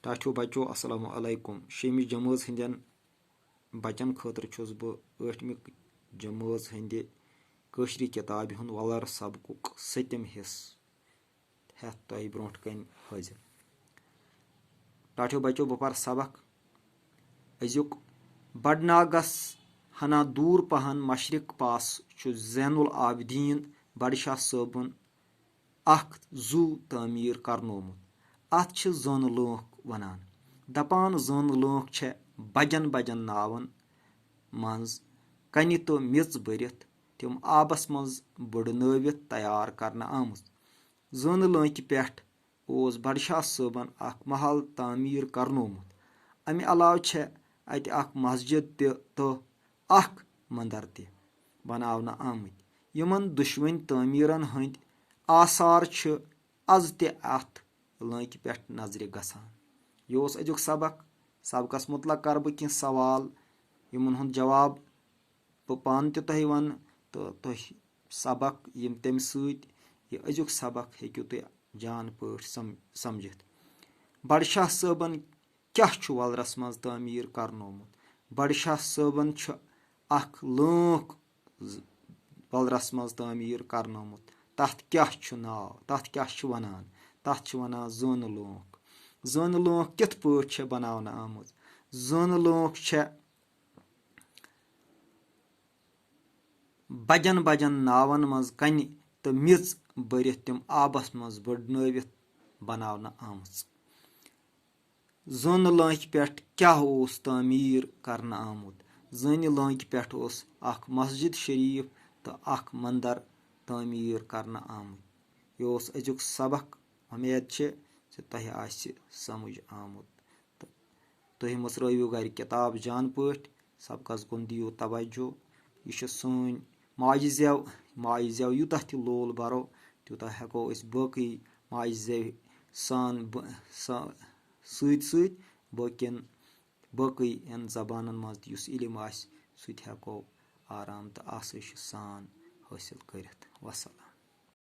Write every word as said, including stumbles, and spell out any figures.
ٹاٹھیو بچو، السلام علیکم۔ شیٚمہِ جمٲژ ہٕنٛدٮ۪ن بچن خٲطرٕ چھُس بہٕ ٲٹھمہِ جمٲژ ہٕنٛدِ کٲشرِ کِتابہِ ہُنٛد وۄلر سبقُک سٔتِم حصہٕ ہٮ۪تھ تۄہہِ برونٛٹھ کنہِ حٲضِر۔ ٹاٹھیو بچو، بہٕ پرٕ سبق أزیُک۔ بڈناگس ہنا دوٗر پہن مشرق پاس چھُ زین العابدین بڈٕ شاہ صٲبُن اکھ زُو تعمیٖر کرنومُت۔ اتھ چھِ زٲنہٕ لٲنٛکھ ونان۔ دپان زٲنہٕ لٲنٛکھ چھےٚ بجن بجن ناون منٛز کنہِ تہٕ میٚژ بٔرِتھ تِم آبس منٛز بُڑنٲوِتھ تیار کرنہٕ آمٕژ۔ زٲنہٕ لٲنٛکہِ پٮ۪ٹھ اوس بڈٕ شاہ صٲبن اکھ محل تعمیٖر کرنومُت۔ امہِ علاوٕ چھےٚ اتہِ اکھ مسجد تہِ تہٕ اکھ مندر تہِ بناونہٕ آمٕتۍ، یِمن دۄشوٕنۍ تعمیٖرن ہٕنٛدۍ آثار چھِ از تہِ اتھ لٲنٛکہِ پٮ۪ٹھ نظرِ گژھان۔ یہِ اوس أزیُک سبق۔ سبقس متعلق کرٕ بہٕ کینٛہہ سوال، یِمن ہُنٛد جواب بہٕ پانہٕ تہِ تۄہہِ ونہٕ، تہٕ تُہۍ سبق یِم تمہِ سۭتۍ یہِ أزیُک سبق ہیٚکِو تُہۍ جان پٲٹھۍ سم-، سمجھِتھ۔ بڈٕ شاہ صٲبن کیٛاہ چھُ وۄلرس منٛز تعمیٖر کرنومُت؟ بڈٕ شاہ صٲبن چھُ اکھ لٲنٛکھ ز-، وۄلرس منٛز تعمیٖر کرنومُت۔ تتھ کیٛاہ چھُ ناو؟ تتھ کیٛاہ چھِ ونان؟ تتھ چھِ ونان زٲنہٕ لٲنٛکھ۔ زٲنہٕ لٲنٛکھ کِتھ پٲٹھۍ چھےٚ بناونہٕ آمٕژ؟ زٲنہٕ لٲنٛکھ چھےٚ بجن بجن ناون منٛز کنہِ تہٕ میٚژ بٔرِتھ تِم آبس منٛز بٔڑنٲوِتھ بناونہٕ آمٕژ۔ زٲنہٕ لٲنٛکہِ پٮ۪ٹھ کیٛاہ اوس تعمیٖر کرنہٕ آمُت؟ زٲنہِ لٲنٛکہِ پٮ۪ٹھ اوس اکھ مسجد شریف تہٕ اکھ مندر تعمیٖر کرنہٕ آمُت۔ یہِ اوس أزیُک سبق۔ وۄمید چھِ زِ تۄہہِ آسہِ سمجھ آمُت۔ تہٕ تُہۍ مٔژرٲیِو گرِ کِتاب جان پٲٹھۍ، سبقس کُن دِیِو توجہ۔ یہِ چھِ سٲنۍ ماجہِ زٮ۪و، ماجہِ زٮ۪و یوٗتاہ تہِ لول برو، تیوٗتاہ ہٮ۪کو أسۍ باقٕے ماجہِ زٮ۪وِ سان بہ-، سا-، سۭتۍ سۭتۍ باقین، باقٕے یَن زبانن منٛز تہِ یُس علم آسہِ، سُہ تہِ ہٮ۪کو آرام تہٕ آسٲیشہِ سان حٲصِل کٔرِتھ۔ وسلام۔